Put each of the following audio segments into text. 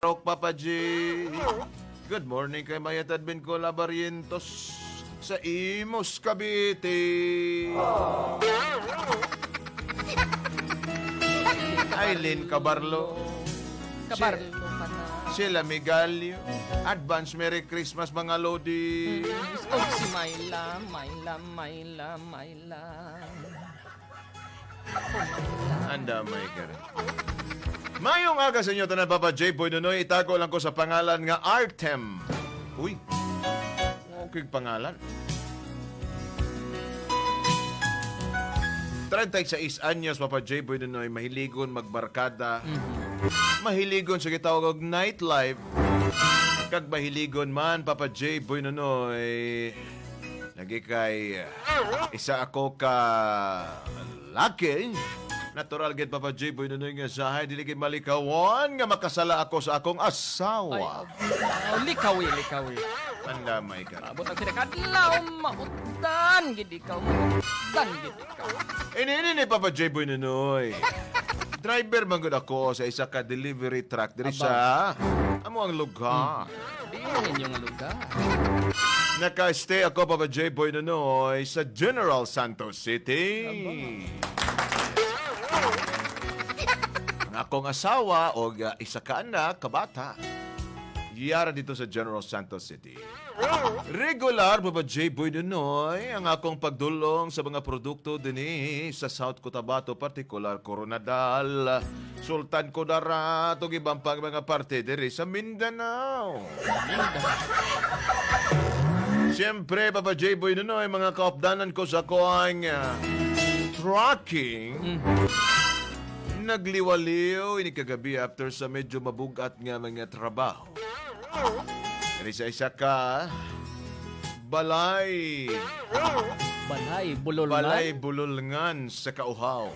Rock Papa G. Good morning kay Mayat Advin Cola Barrientos sa Imus, Cavite. Aileen Cabarlo. Kabarlo ka na. Sila Migalio. Advance Merry Christmas, mga Lodi. Oh, si Myla, Myla, Myla, Myla. Anda may kare. Mayong aga sa inyo tanan, Papa J. Boy Nunoy. Itago lang ko sa pangalan nga Artem. Uy. Okay pangalan. 36 anyos, Papa J. Boy Nunoy, mahiligon magbarkada. Mahiligon sa gitawag og nightlife. Kag mahiligon man, Papa J. Boy Nunoy. Lagi kay isa ako ka laki. Natural gid, Papa J. Boy Nunoy, nga sahay dili gid malikawan nga makasala ako sa akong Ay, asawa. oh, likawi, likawi. Andamay ka. Abot ang sinakadlaw, mautan, gid ikaw, mautan, gid ikaw. Ini ini ni Papa J. Boy Nunoy. Driver man gud ako sa isa ka delivery truck diri sa amo ang lugar. Di ninyo nga lugar. Naka-stay ako, Papa J. Boy Nunoy, sa General Santos City. Ang akong asawa o isa ka anak, kabata, yara dito sa General Santos City. Regular, Papa J. Boy Nunoy, ang akong pagdulong sa mga produkto dinhi sa South Cotabato, partikular Coronadal, Sultan Kudarat, ug ibang pang mga parte diri sa Mindanao. Siyempre, Papa J. Boy Nunoy, mga kaopdanan ko sa kuang trucking, nagliwaliw ini kagabi after sa medyo mabugat nga mga trabaho. Diri sa isa ka balay, Balay, bulol man. balay bululngan sa Kauhaw.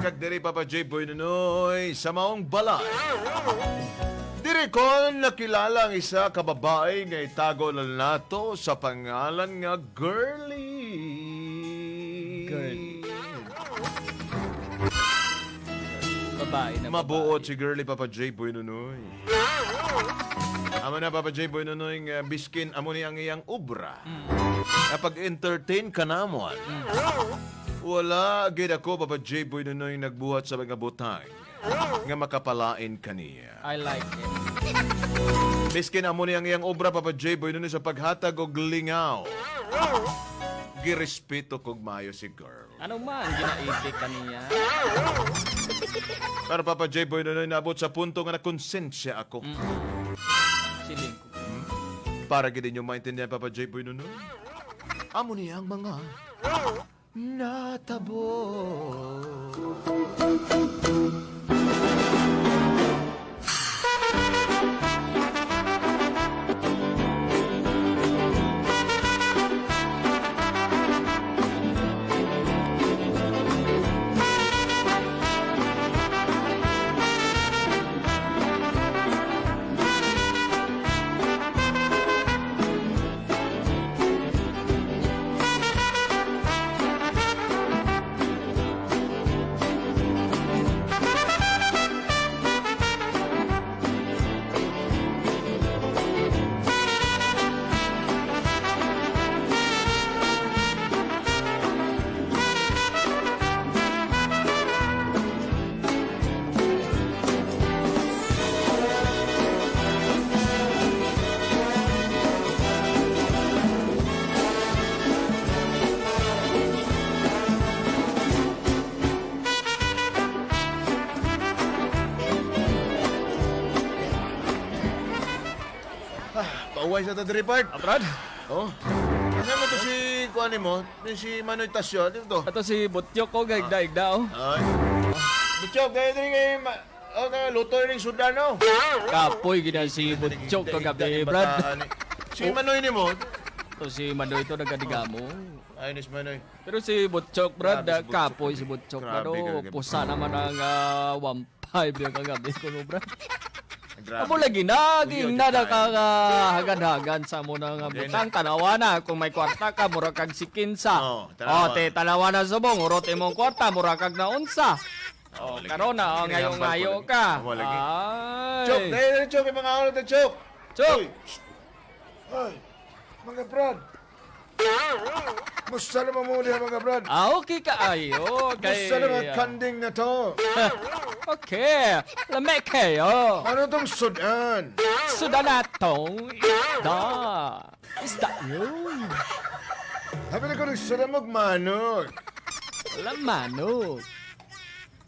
Kag diri, Papa J. Boy Nunoy, sa maong balay. Diri ko nakilala ang isa ka babae nga itago na nato sa pangalan nga Girly. Girly. Babae na babae. Mabuot si Girly, Papa J. Boy Nunoy. Amo na, Papa J. Boy Nunoy, nga biskin amo ni ang iyang obra. Napag-entertain ka namon. Wala gid ako, Papa J. Boy Nunoy, nagbuhat sa mga butang nga makapalain kaniya. I like it. Biskin amo ni ang iyang obra, Papa J. Boy Nunoy, sa paghatag og lingaw. Girespeto kog maayo si girl. Ano man, ginaiti kaniya. Pero, Papa J. Boy Nunoy, naabot sa punto nga nakonsensya ako. Siling ko. Para gid ninyo maintindihan, Papa J. Boy Nunoy. Amo niya ang mga natabo. Pauway sa tadri part. Brad, Oh. Ano mo to si kuani mo? Si Manoy Tasyo, dito. ato si Butyok ko, gaigda-igda oh. Ay. Butchok, kaya diri kay oh, kaya luto ning sudan oh. Kapoy gina si Butyok kagabi, Brad. Si Manoy ni mo. To si Manoy to nagadigamo. Ay, nis Manoy. Pero si Butchok, Brad, Grabe si Butchok. kapoy si Butchok. Grabe, Pero kagabi. pusa naman ang 1.5 yung kagabi ko, no, Brad. Grabe. Amo lagi naging Uyo, na di tayo. hagan-hagan sa mo na nga Okay butang. Tanawa na kung may kwarta ka mura kag si kinsa. Oo, tanawa. Oh, te tanawa na subong urot imong kwarta mura kag naunsa. Oh, lagi. karon na, oh, Kinahambal ngayo ko ngayo lagi. ka. Amo lagi. Ay. Chok, dahil na Chok, may mga oras na Chok. Chok! Uy, Ay, mga brad. Musta naman mo diha, mga brad? Ah, okay ka ayo. Kay Musta naman kanding na to? Okay. Lame kayo. Ano tong sudan? Suda na tong isda. Isda yun. Habi na ko nagsudan magmanok. Wala manok.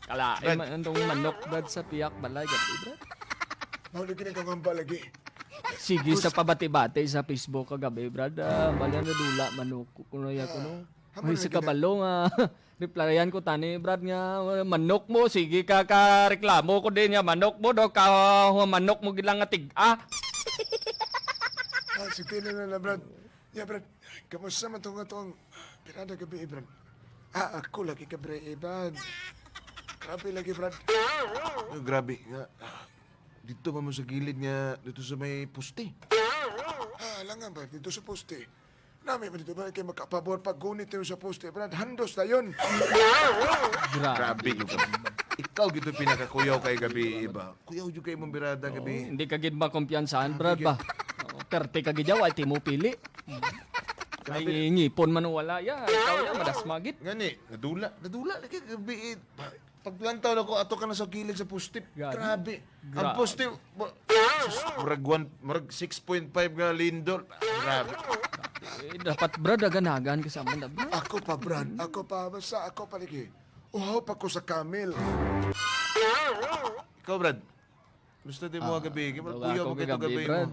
Kalain Brad. man itong manok, Brad, sa piyak balay. Gabi, Brad. Mahuli kini kong ang balagi. Sige sa pabati-bati sa Facebook kagabi, Brad. Ah, bala na dula manok kuno ya kuno. Hamo Ay, na sa gina- kabalo nga. Replyan ko tani, Brad, nga manok mo sige ka ka reklamo ko din nga manok mo do ka manok mo gilang nga tig-a. Ah, sige na na, brad. Ya, brad. Kamusta man tong atong pirada gabi, eh, brad? Ah, ako lagi ka, bre, eh, brad. Grabe lagi, brad. Oh, grabe nga. Dito pa mo sa gilid nga, dito sa may poste. Ah, alangan, brad. Dito sa poste. Nami man dito, brad. Kaya makapabor pag gunit yun sa poste, brad. Handos na yun. Grabe. Grabe yung gabi. Ikaw gito pinakakuyaw kay gabi iba. Kuyaw jud kay mong birada gabi. Hindi ka gid makumpiyansahan, Brad ba? Oo, Perte ka gid yaw, ay ti mo pili. Ay ngipon man wala ya, ikaw ya madasmagit. Ngani, nadula, nadula lagi gabi. Eh. Paglantaw na ko ato ka na sa gilid sa poste. Grabe. Grabe. Ang Grabe. poste sus, murag one, murag 6.5 nga lindol. Grabe. Eh, dapat Brad aganagan ka sa amon da, Brad. Ako pa, brad. Ako pa. Basta ako pa lagi. Uhaw pa ko sa camel. Ikaw, Brad. Gusto din mo gabi. Daw Kuyaw ako mo kito kagabi, gabi mo. Brad.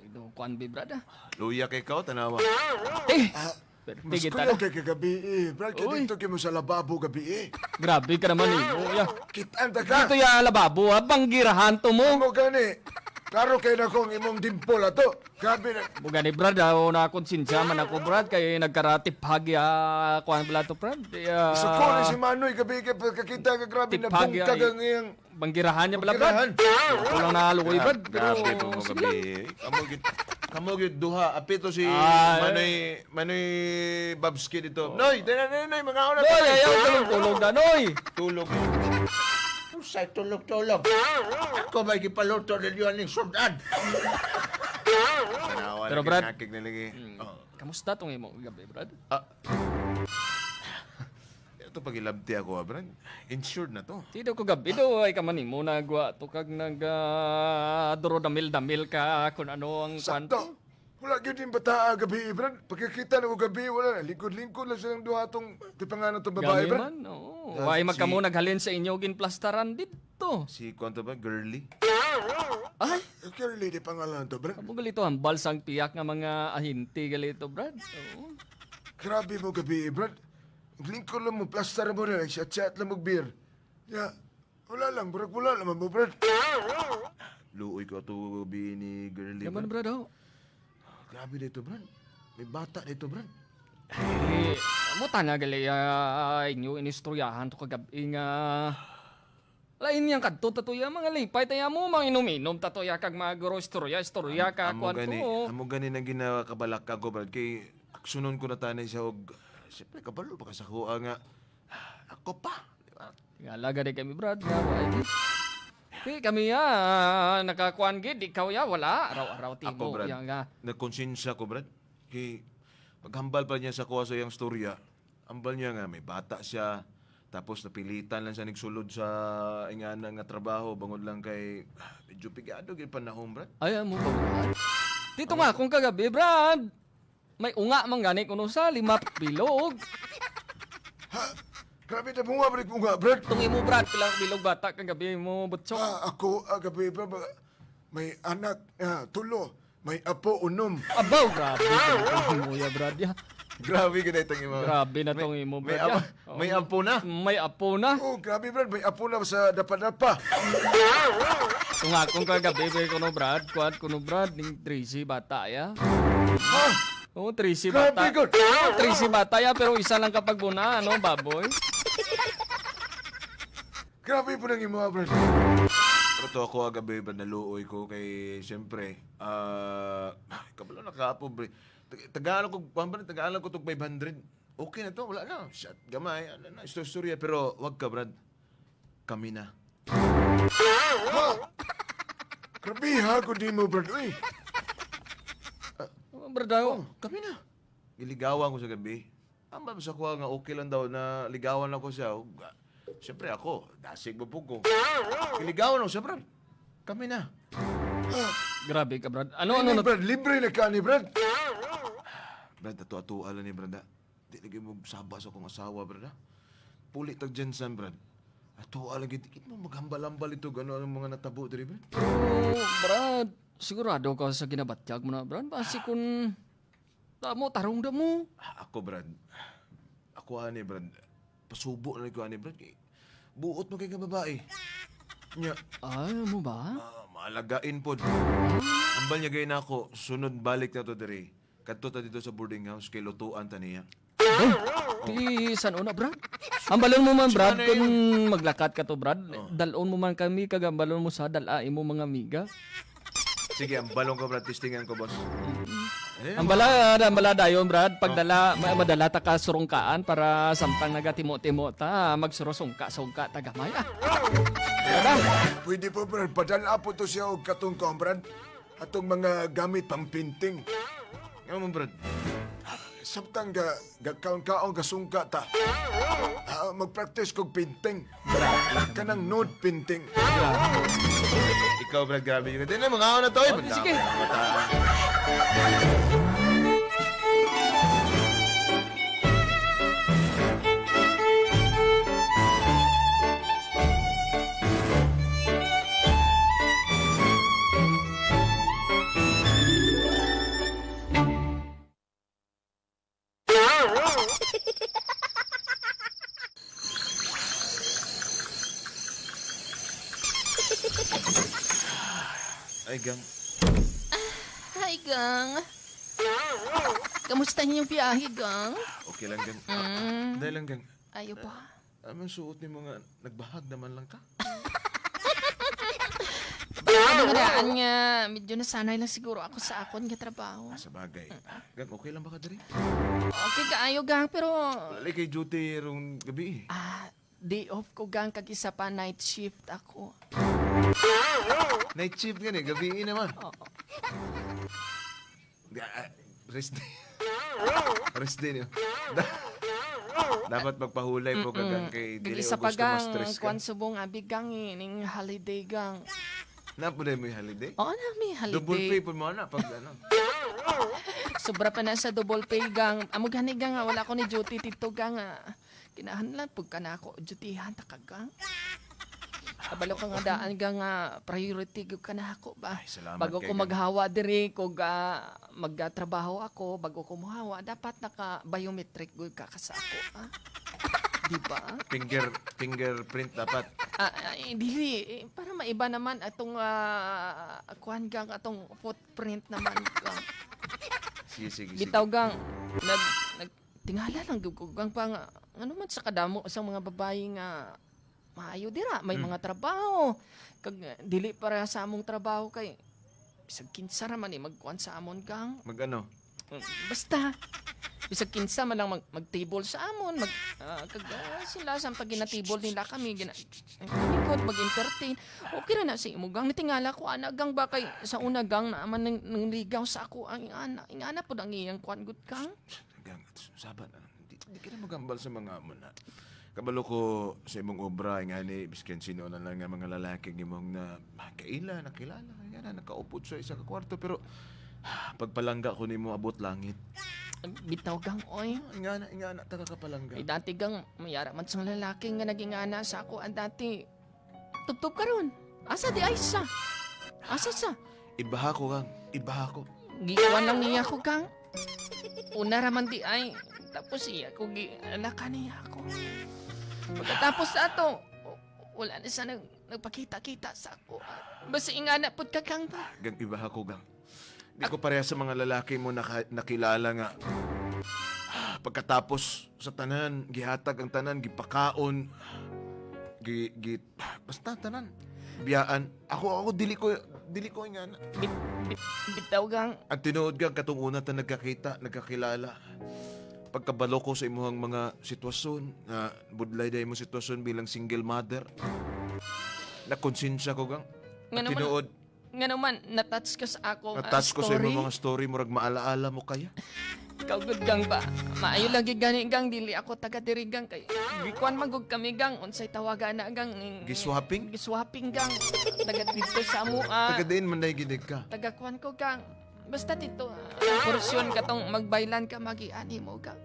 Daw kuan bi Brad ah. Luya kay ikaw, tanawa. Eh, Ah, perte mas kita kuyaw na. kay kagabi, eh. Brad, kaya Uy. dito kay mo sa lababo gabi, eh. Grabe ka naman eh. Oh, ya. Kitaan ta ka. Dito ya lababo ha, banggirahan to mo. Mo gani. Klaro kay na kong imong dimple ato. Grabe na. Mo gani Brad, ah, o na konsensya man ako Brad kay nagkaratip hagi ah, kuan bala to Brad. Ya. Suko ni si Manoy gabi kay pagkakita ka grabe na Tipag, bungkag ay. ang iyang Banggirahan niya bala Brad. Banggirahan. Ako lang naluoy Brad. Pero Grabe po mo sige lang. gabi. Kamo gyud kamo gyud duha. Apito si Ah, Manoy Manoy Babski dito. Noy, dali na noy, mga oras. Noy, ayaw tulog tulog na Noy. Tulog. Usay tulog-tulog. Ako may gipaluto ninyo aning sudan. Tanawa Pero, lagi, Brad. nakig na lagi. Oh. Kamusta tong imo gabi Brad? Ah. Ito pag ilabti ako, ah, Brad. Insured na to. Di daw ko gabi daw ay kaman nimo nagwa to kag nag duro damil-damil ka kung ano ang sakto. kwanto. Wala gyud yung bata gabi, eh, Brad. Pagkakita na ko gabi, wala na. Lingkod-lingkod lang silang duha tong tipanganan tong babae, Gani Brad. man, oo. Way magkamo naghalin sa inyo ginplastaran didto. Si kwanto ba? Girly? Ay, Curly di pangalan to, Brad. amo galito hambal sang piyak nga mga ahinti galito Brad. Oo. Grabe mo gabi, eh, Brad. Lingkod lang mo, plaster mo rin. Chat-chat lang mo beer. Ya, wala lang, brad. Wala naman mo, Brad. Luoy ko ato gabi ni Girly. Yaman Brad. Brad oh. Grabe dito, Brad. May bata dito, Brad. Eh, amo tana gali inyo inistoryahan to kagabi nga. Lain yang kadto tatuya mga lipay taya mo mga inom-inom tatuya kag maguro istorya istorya ka Amo kwanto. gani, amo gani nang ginakabalaka ko, Brad. Kay aksunon ko na tanay siya og siyempre kabalo pa ka sa kuha nga. Ako pa. Di ba? Ngalaga di kami Brad nga wa ay. Di kami ya nakakuan gid ikaw ya wala araw-araw Ako, timo Brad. ya nga. Nagkonsensya ko, Brad. Kay paghambal pa niya sa kuha sa iyang storya, ambal niya nga may bata siya, tapos napilitan lang siya nagsulod sa ingana nga trabaho bangod lang kay medyo pigado gyud panahon, Brad. Ay amo ba Brad? Dito nga kung kagabi Brad. May unga man gani kuno sa 5 bilog. Ha? Grabe na bunga, Brad. Bunga, Brad. Tung imo Brad pila ka bilog bata kagabi mo butso. Ah, ako, gabi, Brad. May anak, tulo. May apo, unom. Abaw grabe tong imo ya Brad ya. Grabe gyud itong imo. Grabe na tong imo May, Brad ya. may ampo na. May apo na. Oh, grabe, Brad. May apo na sa dapa-dapa. Tung akong kagabi ba kuno Brad, kuan kuno Brad ning Tracy bata ya. Ha? Oo, Tracy Grabe, bata. God. Oo, Tracy bata ya pero isa lang kapag buna ano baboy. Grabe po nang imo, Brad. Pero to ako agabi ba naluoy ko kay siyempre kabalo na kaapo bre. Tagaan ko kuan ba tagaan ko tog 500. Okay na to, wala na. Shot gamay, ano na, istorya. Pero wag ka, Brad. Kami na. Ha? Grabe ha, kung di mo, Brad. Uy, Brad, ayo. Oh, kami na. Giligawan ko sa gabi. Ang ba sa kuha nga okay lang daw na ligawan ako siya. Siyempre ako, dasig mo po ko. Giligawan ako siya, Brad. Kami na. Grabe ka, Brad. Ano, ano, ano, na, Brad, libre na ka ni Brad. Brad, ato-ato ni Brad. Ah. Di lagi mo saba sa akong asawa, Brad. Ah. Puli tag Jensen, Brad. Ato lang gid mo maghambal-hambal ito gano ang mga natabo diri, Brad. Oh, Brad, sigurado ka sa ginabatyag mo na, Brad. Basi kung damo, tarong damo. Ah, ako, Brad. Ako ani, Brad. Pasubo na ko ani, Brad. Kay buot mo kay ka babae. Nya, Ay, mo ba? ah, maalagain pod. Ambal niya gay nako, sunod balik na to diri. Kadto ta dito sa boarding house kay lutuan ta niya. Di, san una, Brad? Ambalon mo man, Brad, Ano kung maglakat ka to, Brad. Dalon mo man kami, kagambalon mo sa dala imo mga amiga. Sige, ang balong ko, Brad. Testingan ko, boss. Eh, Ambala, ambala dayon, Brad. Pagdala, madala ta ka surungkaan para samtang nagatimo-timo ta, magsurusungka-sungka ta gamay. Ah. Brad, ah. Pwede po, Brad. Padala po to siya og katong kaon, Brad. Atong mga gamit pang painting. Nga mo, Brad. Samtang ga, ga kaon-kaon gasungka ta. Ah, mag-practice kog painting. Kanang nude painting. Ikaw, Brad, grabe yun. Hindi na, mga na to. Eh. Oh, sige. Ay, gang. Hi, Gang. Kamusta niyo yung biyahe, Gang? Okay lang, gang. Dahil lang, gang. Ayo ba? Anong suot ni mga nagbahag naman lang ka? Ano nga nga, medyo nasanay lang siguro ako sa akon nga trabaho. Ah, sa bagay. Gang, okay lang ba ka diri? Okay kaayo, Gang, pero Wala kay duty rong gabi. Eh. ah, day off ko, Gang, kag isa pa night shift ako. Night shift gani, gabi naman. Oo. Di, ah, rest day. Rest day niyo. Dapat magpahulay po kagang kay Kag dili isa og pa, gusto Gang, ma-stress ka. kwan subong abi, Gang, eh, ning holiday, Gang. Na po mo yung holiday? Oo na, may holiday. Double pay po mo na pag ano. Sobra pa na sa double pay, Gang. Amo gani, Gang, ah, wala ko ni duty tito, Gang. Ah. Kinahanglan pag ka na ako dutyhan ta ka, Gang. Kabalo ka nga daan, Gang, ah, priority gyud ka na ako ba. Ay, salamat Bago kay ko Gang. maghawa diri kog magtrabaho ako, bago ko muhawa, dapat naka biometric gyud ka ka sa ako, ah. Di ba? Fingerprint dapat. Ah, ah, eh, dili eh, para maiba naman atong kuan, Gang, atong footprint naman, Gang. Sige, sige, sige. Bitaw, Gang, nag, nag tingala lang gyud ko, Gang, pa nga ano man sa kadamo sa mga babae nga maayo dira, may mga trabaho. Kag dili para sa among trabaho kay bisag kinsa ra man eh magkuan sa amon, Gang. Mag ano? Basta bisag kinsa man lang mag-table sa amon, mag kag sila sa pag ginatable nila kami gina ay, kami pod mag-entertain. Okay ra na sa imo, Gang. Nitingala ko ana, Gang, ba kay sa una, Gang, na man nang ligaw sa ako ang ingana. Ingana pod ang iyang kuan gud, Gang. Gang, sabat na. Di ka na magambal sa mga amo na. Kabalo ko sa imong obra, nga ni, biskan sino na lang nga mga lalaki imong na kaila, nakilala, nga na, nakaupod sa isa ka kwarto, pero pagpalangga ko nimo abot langit. Bitaw, Gang, oy. Nga na, taga kapalangga. Ay dati, Gang, mayara man sa lalaki nga naging ana sa ako ang dati. Tubtob karon. Asa di ay sa? Asa sa? Ibaha ko, Gang. Ibaha ko. Giwan lang niya ako, Gang. Una raman di ay. Tapos iya ko gi alaka niya ako. Pagkatapos sa ato, wala na siya nagpakita-kita sa ako. Basta ingana pud ka, Gang, ba? Gang, ibaha ko, Gang. Di ko pareha sa mga lalaki mo nakilala nga. Pagkatapos sa tanan, gihatag ang tanan, gipakaon, gi, gi, basta tanan. Biyaan. Ako, dili ko nga na. Bitaw, Gang. Ang tinuod, Gang, katong una ta nagkakita, nagkakilala. Pagkabalo ko sa imuhang mga sitwasyon, na budlay dahil imong sitwasyon bilang single mother. Nakonsensya ko, gang. Nga At naman, tinuod, nga naman, natouch ka sa akong na-touch ko sa story. imong mga story, murag maalaala mo kaya. Ikaw gud gang ba? Maayo lagi gani gang dili ako taga diri gang kay gikuan man gud kami gang unsay tawagan na gang Giswapping? Giswapping gang. Taga dito sa amua. Taga diin man dahil ginig ka. Taga kuan ko gang. Basta dito porsyon katong magbaylan ka magiani mo gang.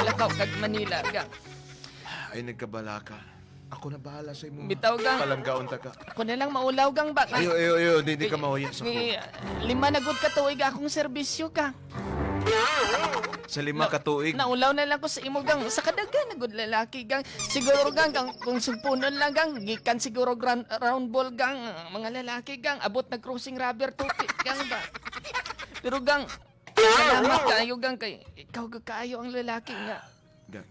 Lakaw kag Manila gang. Ay, nagkabala ka. Ako na bahala sa imo. Bitaw, gang. Palanggaon ta ka. Ako na lang maulaw gang ba? Ayo, ayo, ayo. Di ka mahuya sa ko. Ni, 5 na gud ka tuig akong serbisyo ka. Sa 5 ka tuig. Naulaw na lang ko sa imo gang. Sa kadagan na gud lalaki gang. Siguro gang, gang kung sumpunon lang gang, gikan siguro round ball gang, mga lalaki gang, abot na crossing rubber tupi gang ba. Pero gang, salamat kaayo gang kay ikaw gud kaayo ang lalaki nga Gang,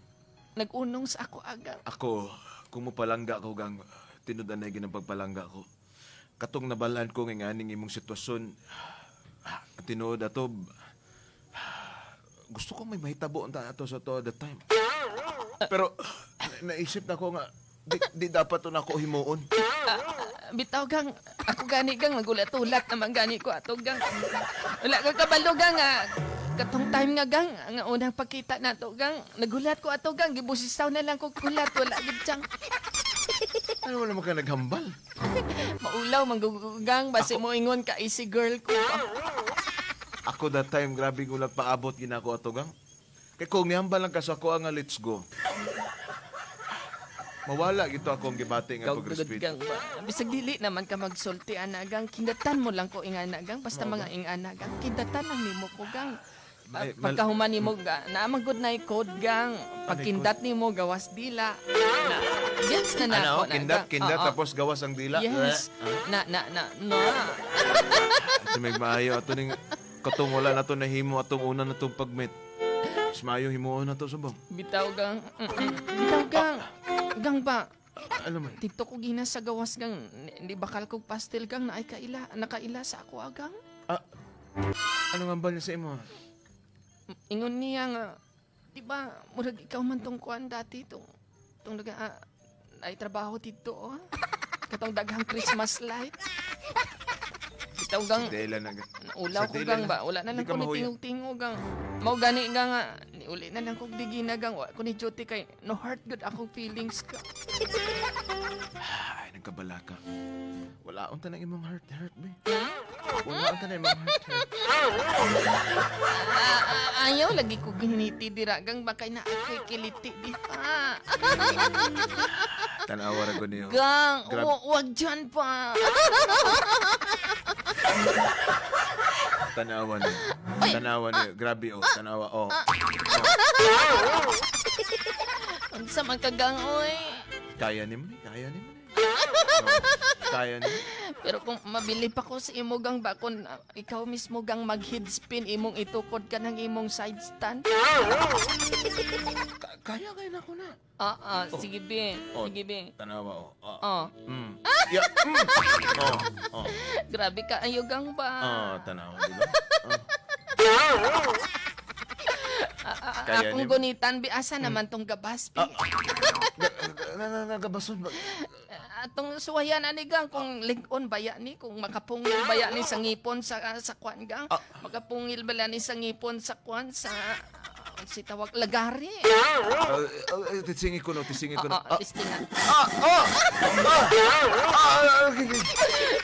nag-unong sa ako aga. ako, kung mopalangga ko, gang, tinud-anay ginang pagpalangga ko. Katong nabalaan ko nga aning imong sitwasyon, tinuod ato, gusto ko may mahitabo ang ato sa to at the time. Pero, naisip na ko nga, di dapat to na ako himuon. Bitaw gang, ako gani gang nagulat-ulat naman gani ko ato gang. Wala ka kabalo gang ah. Katong time nga gang, nga unang pagkita nato gang, nagulat ko ato gang, gibusisaw na lang ko gulat, wala gid siyang. Ano wala man ka naghambal? Maulaw manggugang basi mo ingon ka easy girl ko. Ako that time, grabe gulat paabot ginako ato gang. Kay kung nihambal lang ka sa ako nga let's go. Mawala gito akong gibati nga Ikaw gud pagrespeto. gang ba. Bisag dili naman ka magsulti ana gang, kindatan mo lang ko ingana gang, basta mga ingana gang, kindatan lang nimo ko gang. May- Pagkahuman nimo ga, naa man gud nay code gang. Pagkindat nimo gawas dila. Na, gets na na Ano, ako na, kindat, gang. kindat, Oo. tapos gawas ang dila. Yes. Na na na na. Ito may maayo ato ning katong wala na to nahimo atong una na tong pagmit. Mas maayo himuon na to subong. Bitaw gang. Bitaw gang. Gang ba? Ano man? Dito ko gina sa gawas gang. Di bakal kog pastel gang na ay kaila, nakaila sa ako agang. Ah, ano nga ba niya sa imo? Ingon niya nga, di ba, murag ikaw man tong kuan dati tong tong naga ay trabaho dito oh. Katong daghang Christmas light. Bitaw gang, Dela na. naulaw Sa ko dila gang na. ba, wala na Di lang ka ko ni mahuya. tingog-tingog gang. Mao gani gang nga, niuli na lang kog digina gang, wa ko ni duty kay no heart good akong feelings ka. Ay, nagkabala ka. Wala unta ng imong heart hurt, be. Wala unta ng imong heart hurt. Ayaw lagi ko giniti dira gang bakay na ako'y kiliti di pa. Tanawa ra ko niyo. Gang, Grab- wag dyan pa. Tanawa niyo. Tanawa niyo. Grabe oh. Tanawa oh. Unsa man ka gang oy. Kaya ni mo ni. Kaya ni mo ni. Oh, kaya ni. Pero kung mabili pa ko sa imo gang ba kung ikaw mismo gang mag head spin imong itukod ka ng imong side stand. Kaya kaya na ko na. Sige be. Oh. Sige be. Tanawa oh. Ah. Oh, Yeah. Oh. Oh. grabe ka ayo gang ba. Oh, tanawa di ba? Oh. Kaya Akong ni- gunitan bi asa naman tong gabas bi. Nagabason ba? Atong suwayan ani gang kung lig-on baya ni kung makapungil baya ni sa ngipon sa kwan gang. Makapungil bala ni sa ngipon sa kwan sa si tawag lagari. Tisingi ko no, tisingi ko no. Oo, tistingan. Ah, ah, ah, ah, okay, okay.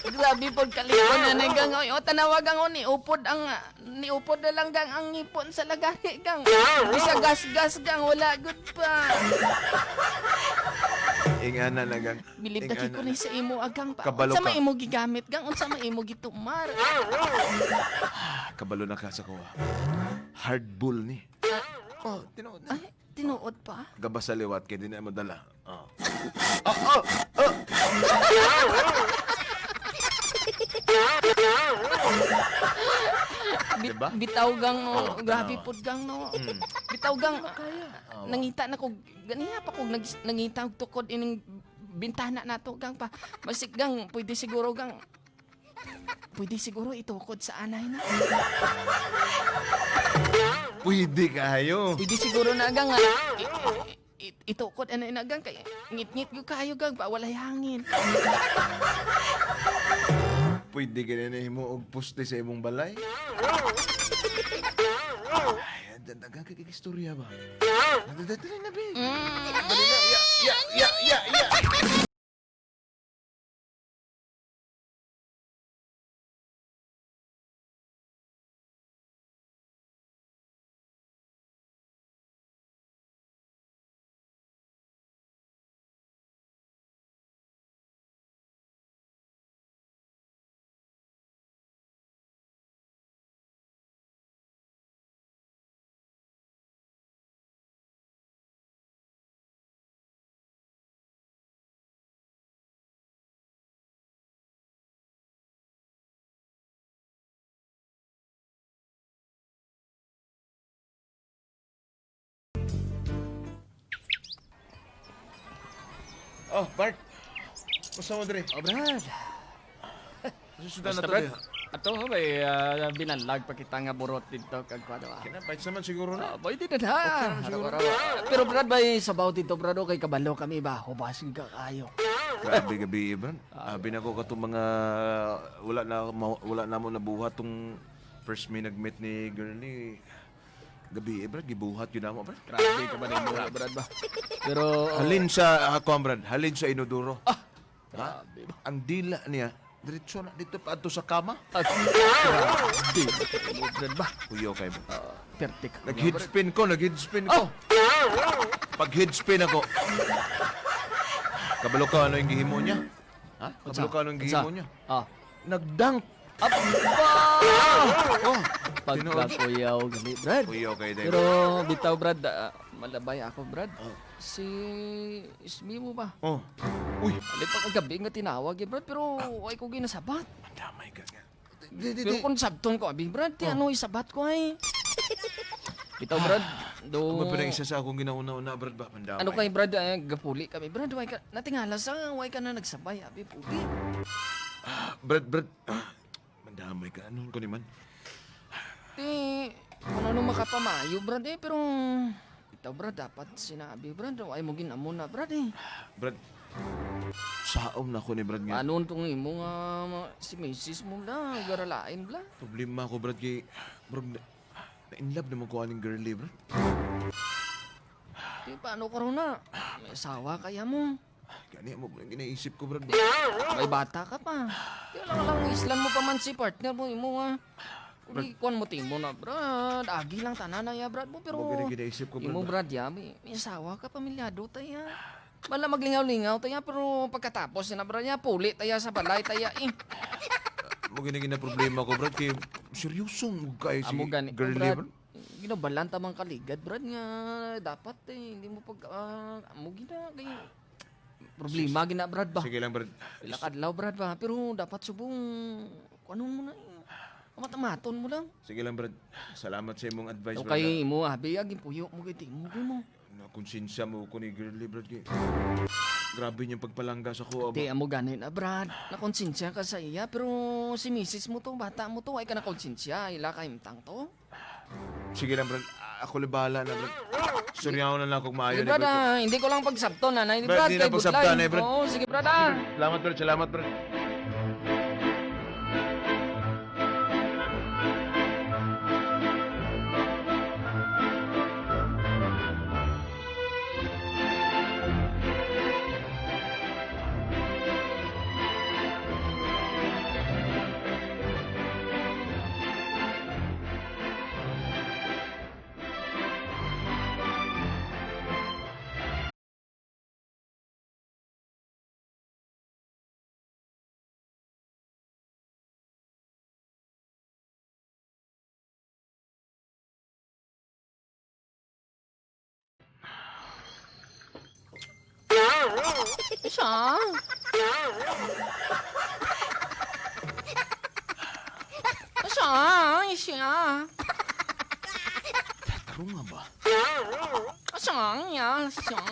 Grabe pod kalikon na na gang. Oy, o tanawa gang o niupod ang niupod na lang gang ang ngipon sa lagari gang. Bisa gas-gas gang wala good pa. Ingana na gang. Bilib na ko ni sa imo agang pa. Kabalo Unsa ka. man imo gigamit gang? Unsa man imo gitumar? Kabalo na ka sa kuha. Hard bull ni. Oh, tinuod na. Ay, tinuod pa. Gabas sa liwat kay di na madala. Oh. Diba? Bitaw gang no, Oh, grabe tanawa. pod gang no. Bitaw gang. Nangita na ko ganiha pa ko nangita og tukod ining bintana nato gang pa. Masig gang pwede siguro gang. Pwede siguro itukod sa anay na. Pwede kayo. Pwede siguro na gang nga. Itukod anay na gang kay ngit-ngit gyud kayo gang pa walay hangin. Pwede ka na himo og poste sa imong balay. Ay, dagang kay istorya ba? Dali na, be. Dali na. Ya, ya, ya, ya, ya. Oh, Bart. Basta mo dre. Oh, Brad. Susundan na Basta, to Brad. diha. Ato, may binanlag pa kita nga burot dito kag kwado. Ah. Kinapait naman siguro na. Ah, boy, di na na. Araw-araw. Pero Brad, bay sabaw dito, Brad, okay, kabalo kami ba? Hubasig ka kayo. Grabe gabi, Brad. Abi na ko katong mga wala na mo nabuhat tong first me nag-meet ni girlie. Gabi, Brad, gibuhat yun na mo, Brad. Grabe ka ba na yung Brad ba? Pero, Halin sa ako, Brad. Halin sa inodoro. Ah! Ha? Ang dila niya, diretso na dito pa adto sa kama. Ah, grabe. Brad ba? Kuyo kay bro. Perfect. Nag-head spin ko, nag-head spin ko. Pag head spin ako. Kabalo ka ano yung gihimo niya? Ha? Kabalo ka ano yung gihimo niya? Ah. Nagdunk. Aba! Oh, tinuod. Pagkakuyaw gali, Brad. Kuyo kay David. Pero bitaw, Brad, malabay ako, Brad. Si Ismi mo ba? Oh. Uy, Alip pa kagabi nga tinawag eh, Brad, pero ay ko ginasabat. mandamay ka nga. Di, di, Pero di. kung sabton ko, abi, Brad, ti ano isabat ko ay. Bitaw, Brad, do... Ano pa isa sa akong ginauna-una, Brad ba? Mandamay. Ano kay Brad, gapuli kami. Brad, way ka, natingala sa, way ka na nagsabay, abi, puli. Brad, Brad. Mandamay ka. Anong ko ni man? Ti, kung ano makapamayo, Brad, eh, pero... Bitaw, Brad, dapat sinabi, Brad, ay mo ginamo na, Brad, eh. Brad, saom na ako ni Brad nga. Ano tong imo nga si misis mo la, garalain bla. Problema ko, Brad, kay... Bro, na-in love naman ko aning girlie, Brad. Di paano karon na? May asawa kaya mo. Gani mo, ang ginaisip ko, Brad. May bata ka pa. Di lang lang islan mo pa man si partner mo imo nga. Uli kuan mo timo na, Brad. Agi lang tanan na ya, Brad mo pero Mo gani ginaisip ko, Brad. imo Brad ya, may asawa ka pamilyado taya. Bala maglingaw-lingaw taya pero pagkatapos na Brad ya puli taya sa balay taya eh. Mo gani gina problema ko, Brad, kay seryoso mo kay si Amo gani ko, girlie, Brad. Brad. Ginabalan tamang kaligad, Brad, nga dapat eh, hindi mo pag amo gina kay problema gina Brad ba. Sige lang, Brad. Pila ka adlaw Brad ba, pero dapat subong kuno mo na eh. Amat-amaton mo lang. Sige lang, Brad. Salamat sa imong advice, Brad. Okay, mo abi aging puyo mo kay mo kay mo. Na konsensya mo ko ni girlie, Brad. Kay grabe niyang pagpalangga sa ko. Di amo gani na Brad. Nakonsensya ka sa iya pero si misis mo to, bata mo to, ay ka nakonsensya, ila ka imtang to. Sige lang, Brad. Ako lang bahala na, Brad. Suryaw na lang kung maayo Sige, ni Brad, Brad. hindi ko lang pagsabton na, Brad, Brad, hindi na kay pagsabtan, Budlay. eh, Brad. Oo, sige Brad ah. Salamat, Brad. Salamat, Brad. Siya? Siya, siya. Tarong nga ba? Siya, siya, siya.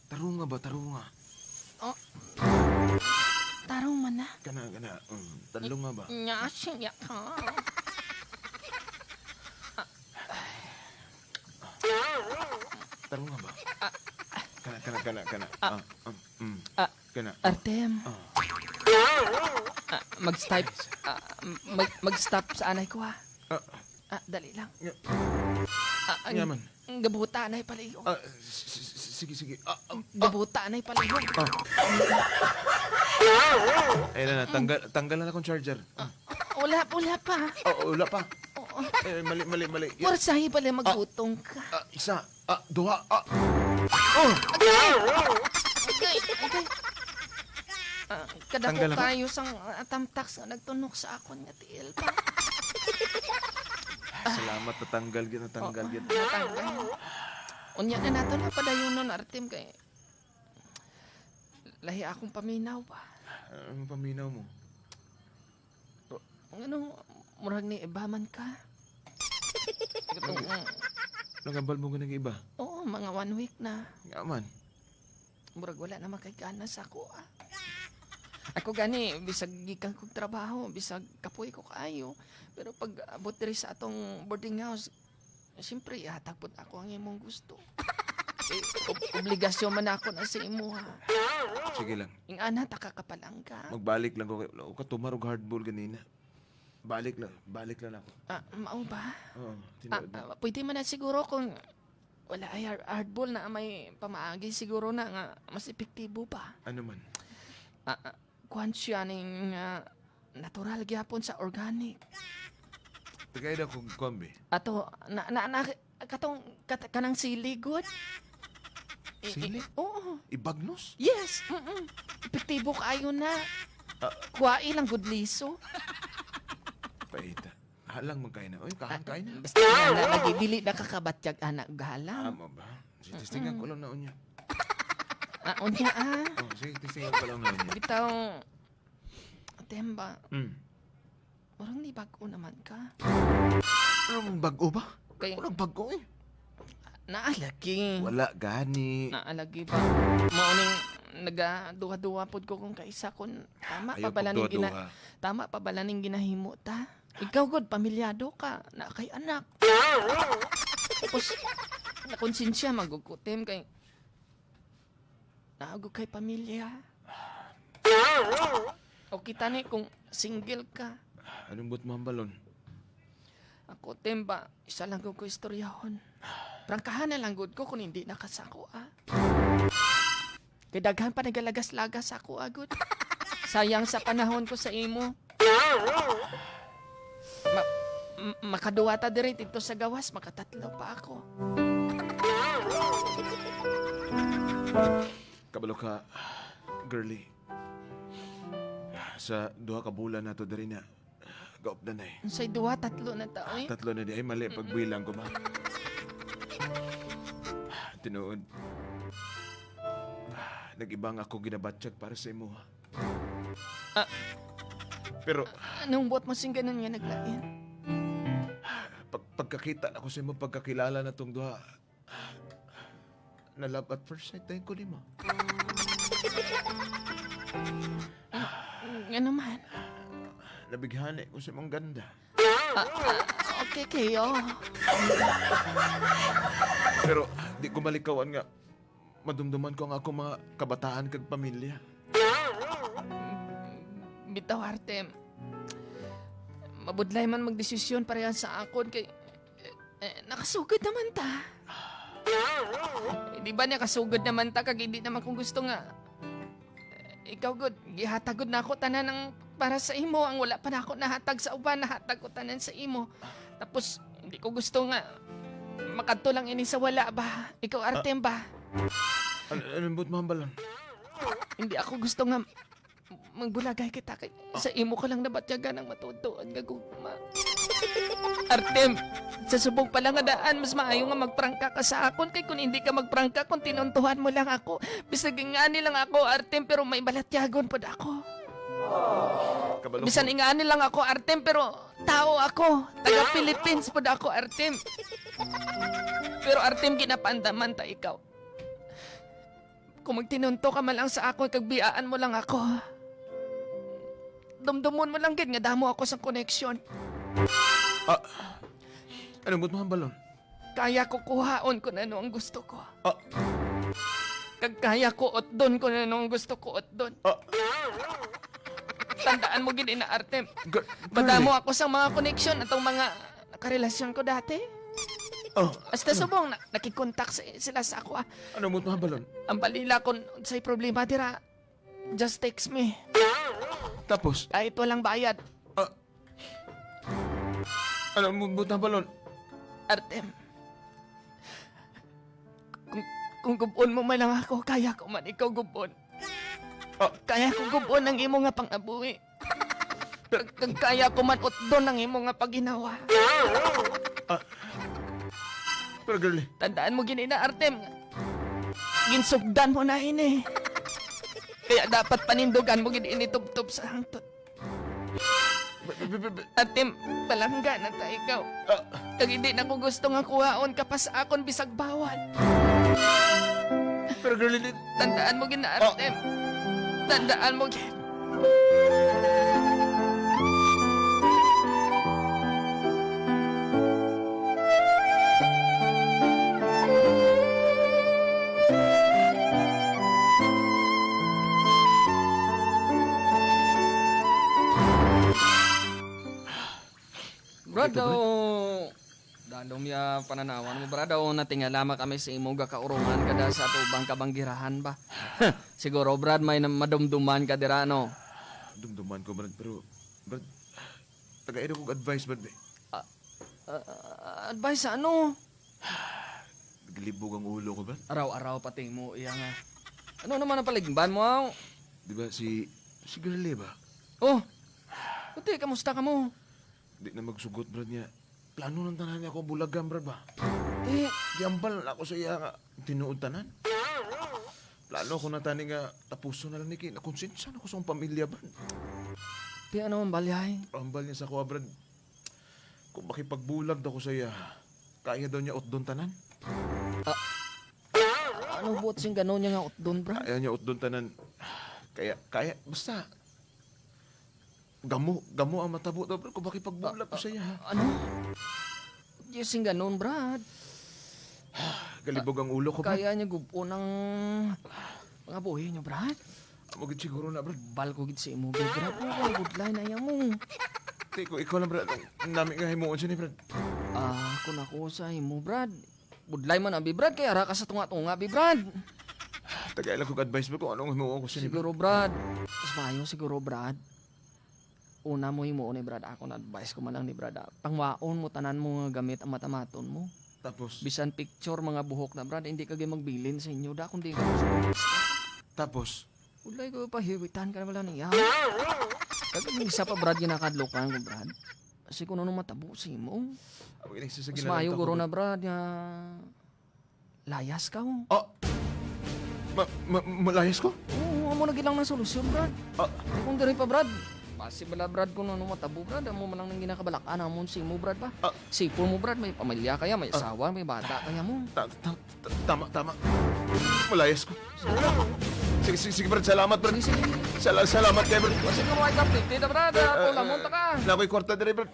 Tarong nga ba? Tarong nga. Oh. Tarong man na. Kana, kana. Tanlong nga ba? Nya, siya ka. Tarong nga ba? Kana, kana, kana, kana. Ah, Ah. Kana. Artem. Ah, mag-stop. Ah, mag-stop sa anay ko ha. Ah, Ah, dali lang. Nga- Ah, ang, Nga man. ang gabuta anay pala Ah, sige, sige. Ah, ah, Gabuta anay pala ah. Ayun na, na, tanggal, tanggal na akong charger. Ah, Wala, wala pa. oh, wala pa. Oo. Eh, mali, mali, mali. Porsahi pala maghutong ka. Ah, isa, ah, duha, ah. Oh! Okay, okay. Ah, kadako Tanggal ako. kayo sang tamtax nga nagtunok sa akon nga tiil pa. Salamat, natanggal gid, natanggal gid. Natanggal. Unya na nato na padayon nun, Artem, kay lahi akong paminaw ba. Anong paminaw mo? Ang ano, murag ni iba man ka. Katong, Nagambal mo ka ng iba? oo, mga one week na. Nga man. Murag wala na makay gana sa ako ah. Ako gani, bisag gikan kog trabaho, bisag kapoy ko kaayo. Pero pag abot diri sa atong boarding house, siyempre ihatag pod ako ang imong gusto. Eh, obligasyon man ako na sa imo ha. Sige lang. Ing ana ta ka kapalangga. Magbalik lang ko kay o ka tumarog hardball ganina. Balik lang, balik lang ako. Ah, mao ba? Oo, Ah, tinuod na. ah, pwede man na siguro kung wala ay hardball na may pamaagi siguro na nga mas epektibo pa. Ano man? Ah, ah, kuan siya ning natural gyapon sa organic. Tagay na kong kombi. Ato na na, na katong kanang sili good. Sili? Oo. Ibagnos? Yes. Epektibo kaayo na. Kuwai lang good liso. Paita. Halang man kayo na. Uy, kahang kayo na. Basta na, na lagi dili na kakabatyag anak galang. Amo ba? Sige, testingan ko lang na unya. Ah, unya ah. Oh, sige, testingan ko lang na unya. Bitaw Temba, Murang ni bag-o naman ka. Anong bago ba? Kay Walang bago eh. naalagi. Wala gani. Naalagi pa. Mao ning nagaduha-duha pod ko kung kaisa kun tama pa Ayaw bala ning gina pagduha-duha. tama pa bala ning ginahimo ta. Ikaw gud pamilyado ka, na kay anak. Tapos nakonsensya magugutim kay naagog kay pamilya. O kita ni kung single ka. Anong but mo ang balon? Ako, Temba, isa lang ko istoryahon. Prangkahan na lang gud ko kung hindi nakasako, ah. Kay daghan pa nagalagas-lagas ako, agud. Sayang sa panahon ko sa imo. Makaduwa ta diri dito sa gawas, makatatlo pa ako. Kabalo ka, girly. Sa duha ka bulan na to diri na. Gaop na na eh. Unsay duwa, tatlo na tao eh. Tatlo na di. Ay, mali. Pagbilang ko ba? Tinuod. Nag-ibang ako ginabatsyag para sa imo. Ah. Pero Anong buot mo sing ganun nga naglain? Pagkakita na ko sa imo, pagkakilala na tong duha, na love at first sight tayo ko nimo. Nga naman. Nabighani ko sa imong ganda. Ah, ah, okay kayo. Pero di ko malikawan nga madumduman ko ang akong mga kabataan kag pamilya. Bitaw, Artem. Mabudlay man magdesisyon pareha sa akon kay eh, nakasugod naman ta. Eh, di ba nakasugod naman ta kag hindi naman kung gusto nga. Eh, ikaw gud, gihatag gud na ako tanan ang para sa imo ang wala pa na ako nahatag sa uban, nahatag ko tanan sa imo. Tapos hindi ko gusto nga makadto lang ini sa wala ba. Ikaw Artem ba? Ano anong but mo ang balon? Hindi ako gusto nga magbulagay kita kay sa imo ko lang nabatyagan ang matutuan nga gugma. Artem, sa subong pa lang nga daan, mas maayo nga magprangka ka sa akon kay kung hindi ka magprangka, kung tinuntuhan mo lang ako, bisag ingani lang ako, Artem, pero may balatyagon pod ako. Kabalo Bisan ingani lang ako, Artem, pero tao ako. Taga Philippines pod ako, Artem. Pero Artem, ginapandaman ta ikaw. Kung magtinunto ka man lang sa akon, kagbiyaan mo lang ako. Dumdumon mo lang gid nga damo ako sa connection. Ah, ano mo mahambalon? Kaya ko kuhaon kung ano ang gusto ko. Ah, Kag kaya ko otdon kung ano ang gusto ko otdon. ah, Tandaan mo gid ina Artem. girly. Madamo ako sa mga connection atong mga nakarelasyon ko dati. Oh, Basta subong na, nakikontak sila sa ako. Ah. ano mo mahambalon? Ang balila kon say problema dira. Just text me. Tapos, Kahit walang bayad. ah, ano mo mahambalon? Artem. Kung gubon mo man lang ako, kaya ko man ikaw gubon. Ah. Kaya ko gubon ang imo nga pangabuhi. Kag kaya ko man utdon ang imo nga paginawa. Pero girly, Tandaan mo gini na Artem. Ginsugdan mo na ini. Kaya dapat panindugan mo gini ini tubtob sa hangtod. Artem, palangga na ta ikaw. ah, Kag hindi na ko gusto nga kuhaon ka pa sa akon bisag bawal. pero girly, Tandaan mo gina Artem. Tandaan mo gin. Brad, oh, dalom ya pananawan mo, brad, oh, natingala kami sa imong gakaurungan kada sa tubang kabanggirahan ba. Siguro, brad, may madumduman ka dira, no? Dumduman ko, Brad, pero, Brad, tagain akong advice, Brad, eh. Ah, advice sa ano? Naglibog ang ulo ko, Brad. Araw-araw pati mo, iya nga. Ano naman ang paligban mo, aw? Di ba, si Girlie ba? Oh, Kuti, kamusta ka mo? Di na magsugot, Brad, niya. Plano ng tanan niya ako bulagan, Brad, ba? Ti, Giambal na ako sa iya nga, tinuod tanan. Plano ko na tani nga, tapuso na lang ni Kay. Nakonsensya na ko sa akong pamilya, Brad. ti ano ang balyay? Ambal niya sa kuha, Brad. Kung makipagbulag daw ko sa iya, kaya daw niya utdon tanan. Ano buot sing ganon niya nga utdon, brad? Kaya niya utdon tanan. Kaya, kaya, basta. Gamo, gamo ang matabo daw, Brad. Kung makipagbulag ko sa iya, ha. Ano? Di sing ganon, brad. Galibog ang ulo ko, Brad. Kaya niya gubo ng mga buhi niyo, brad. Amo gid siguro na, Brad. Bal ko gid sa imo, gid, brad. Oh, good line ayaw mo. Di ko, ikaw lang, Brad. Ang Nami nga himuon siya ni Brad. Ah, kun ako sa imo, brad. Budlay man abi, brad. Kaya ra ka sa tunga-tunga, abi, brad. Tagay lang kong advice mo kung anong himuon ko siya ni Brad. Siguro, brad. Mas maayo siguro, brad. Una mo himuon ni brad. Ako na advice ko man lang ni brad. Ah. Pangwaon mo, tanan mo nga gamit ang matamaton mo. Tapos, Bisan picture, mga buhok na, brad. Hindi ka gay magbilin sa inyo. Da, kundi ka mo tapos, Ulay ko, pahiwitan ka na wala niya. Kag isa pa, brad, ginakadlokan ko, brad. Kasi kung ano matabo sa imo. amo gid sa Mas maayo guro na, brad, nga layas ka, oh. Oh! Malayas ko? Oo, amo na gilang ng solusyon, brad. Ah. Di kung diri pa, brad. Pasi bala, brad, kung ano matabo, brad. Amo man lang nang ginakabalakan amon si mo, brad, ba? Ah. Sipon mo, brad, may pamilya kaya, may asawa, may bata kaya mo. Tama, tama. Malayas ko. Sige, sige, sige, Brad. Salamat, Brad. Sige, sige. Salamat kay Brad. Kasi kung ay update, brad, ako lamon ta ka. Nakoy kwarta dire, Brad.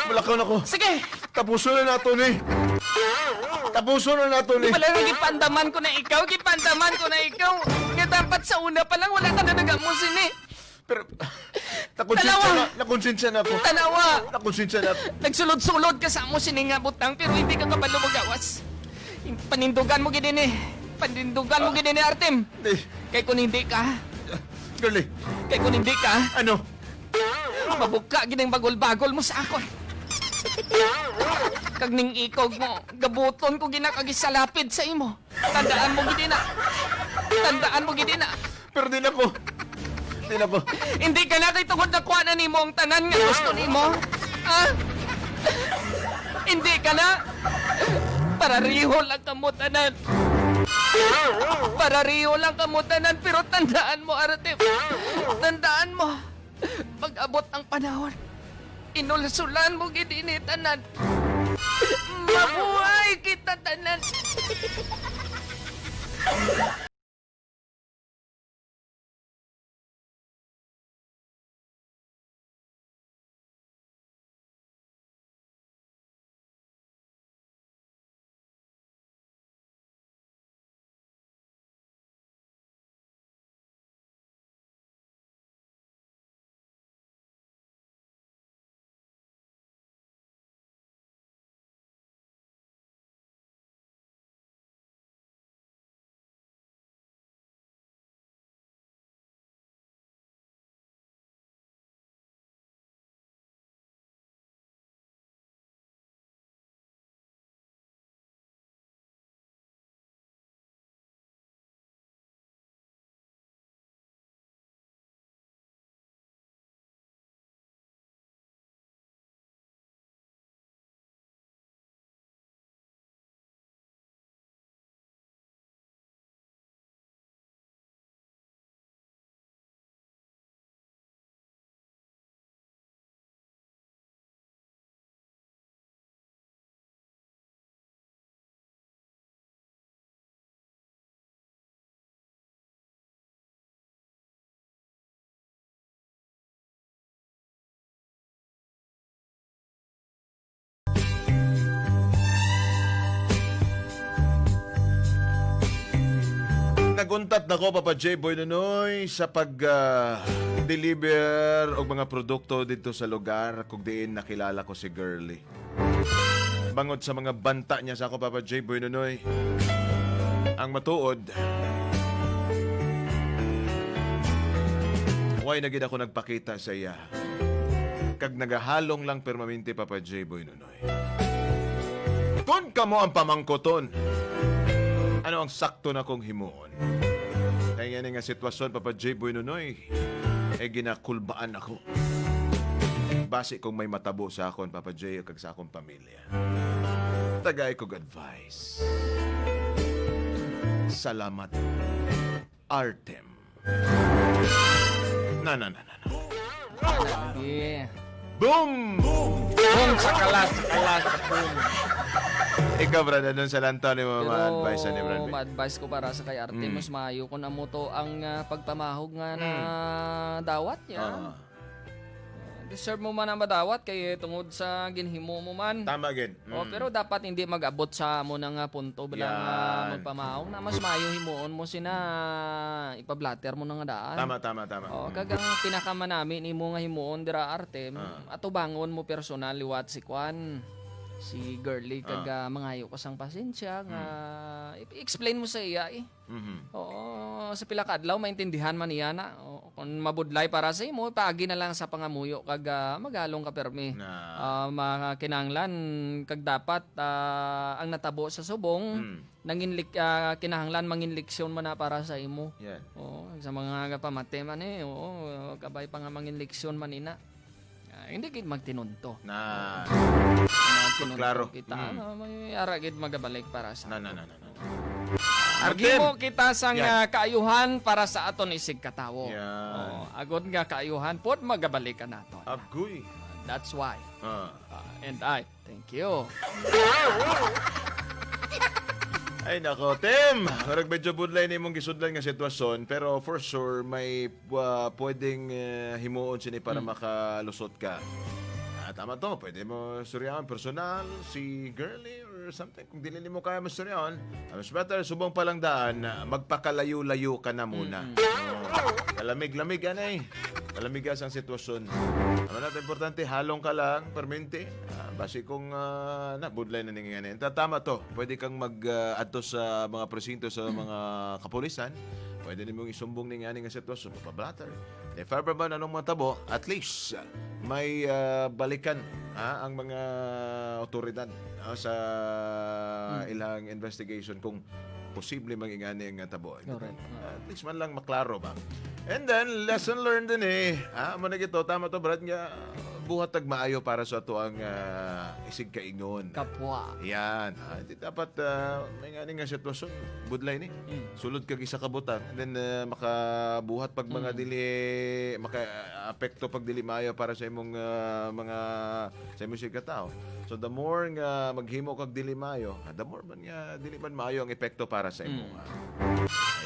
Malakaw na ko. Sige! Tapuso na nato ni. Tapuso na nato ni. Wala nga gipandaman ko na ikaw, gipandaman ko na ikaw. Nga dapat sa una pa lang wala ka na nagamusin eh. Pero, nakonsensya Dalawa. na, nakonsensya na ako. Tanawa! Nakonsensya na ako. Nagsulod-sulod ka sa amo sininga butang pero hindi ka kabalo magawas. Panindugan mo gid ini. Panindugan mo gid ini Artem. Di, Kay kung hindi ka, girlie, kay kung hindi ka, ano? Mabuka gid ang bagol-bagol mo sa akon. Kag ning ikog mo, gabuton ko ginakagisalapid sa imo. Tandaan mo gid na. Tandaan mo gid na. Pero din ako. Din ako. Hindi ka na kay tungod na kuha na nimo ang tanan nga gusto nimo. Ha? Hindi ka na. Para riho lang kamo tanan. Para riho lang kamo tanan pero tandaan mo, Artem. Tandaan mo. Pag-abot ang panahon, inulsulan mo gid ini tanan. Mabuhay kita tanan. Naguntat na ko, Papa J. Boy Nunoy, sa pag-deliver og mga produkto dito sa lugar kung diin nakilala ko si Girlie. Bangod sa mga banta niya sa ako, Papa J. Boy Nunoy, ang matuod, why na gid ako nagpakita sa iya. Kag nagahalong lang permanente, Papa J. Boy Nunoy. Kung kamo ang pamangkoton, ano ang sakto na kong himuon? Kaya nga nga sitwasyon, Papa J. Boy Nunoy, eh ginakulbaan ako. Base kung may matabo sa akon, Papa J, kag sa akong pamilya. Tagay kog advice. Salamat, Artem. Na, na, na, na, na. Yeah. Boom! Boom sa kalas, sa kalas, boom. Ikaw, Brad, anong sa lantaw ni mo Pero ma-advise ni Brad? ma-advise ko para sa kay Arte, mas maayo kung amo to ang pagpamahog nga na dawat niya. Ah, Deserve mo man ang madawat kay tungod sa ginhimo mo man. Tama, gin. Oh, pero dapat hindi mag-abot sa mo na nga punto bilang Yan. magpamahog na mas maayo himuon mo sina ipablatter mo na nga daan. Tama, tama, tama. Oh, kag ang pinakamanami nimo nga himuon dira Arte, atubangon mo personal liwat si Kwan, si Girly kag mangayo ka sang pasensya nga i-explain mo sa iya eh. Oo, sa pila ka adlaw maintindihan man niya na. Oo, kung mabudlay para sa imo, paagi na lang sa pangamuyo kag magalong ka permi. Na. Mga kinahanglan kag dapat ang natabo sa subong nanginlik kinahanglan manginleksyon man na para sa imo. Yan. Oo, sa mga pamate man eh. Oo, kabay pa nga manginleksyon man ina. Hindi gid magtinunto. Na. Magtinunto Klaro. kita. May ara gid magabalik para sa. Na, na, na, na, na. Maghimo kita sang Yan. kaayuhan para sa aton isig katawo. Yan. Oo, agod nga kaayuhan pod magabalik ka naton. Agoy. That's why. Ah. And I thank you. Ay nako, Tim! Marag medyo budlay na imong gisudlan nga sitwasyon, pero for sure may pwedeng himuon sini para makalusot ka. Tama to, pwede mo suryahan personal, si girlie or something. Kung dili nimo kaya mo suryahan, mas better subong pa lang daan, magpakalayo-layo ka na muna. Oo. Kalamig-lamig anay. Kalamig ang sitwasyon. Tama na, importante, halong ka lang, permente. Base kung na, budlay na ninyo yan. Tama to, pwede kang mag-adto sa mga presinto sa mga kapulisan. Pwede nimong isumbong ning ani nga sitwasyon, mapablatter. If ever ba anong matabo, at least may balikan ang mga otoridad sa ilang investigation kung posible mang ingani ang tabo. Correct. At least man lang maklaro ba. And then, lesson learned din eh. Ah, mo na gito, tama to, Brad, nga buhat tag maayo para sa ato ang isig kaingon. Kapwa. Yan. Di dapat may nga nga sitwasyon budlay ni. Sulod kag isa ka butang and then makabuhat pag mga dili maka apekto pag dili maayo para sa imong mga sa imong sig tao. So the more nga maghimo kag dili maayo, the more man nga dili man maayo ang epekto para sa imo.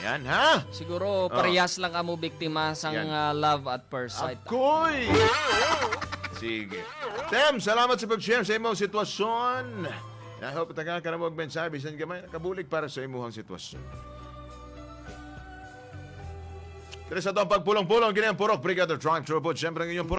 Ayan ha. Siguro parehas lang kamo biktima sang Yan. love at first sight. Akoy! Sige. Tem, salamat sa pag-share sa imong sitwasyon. I hope taga ka na mo og mensahe bisan gamay nakabulig para sa imong sitwasyon. Pero sa itong pagpulong-pulong, kini ang Purok Brigada Drive Turbo. Siyempre ang inyong Purok.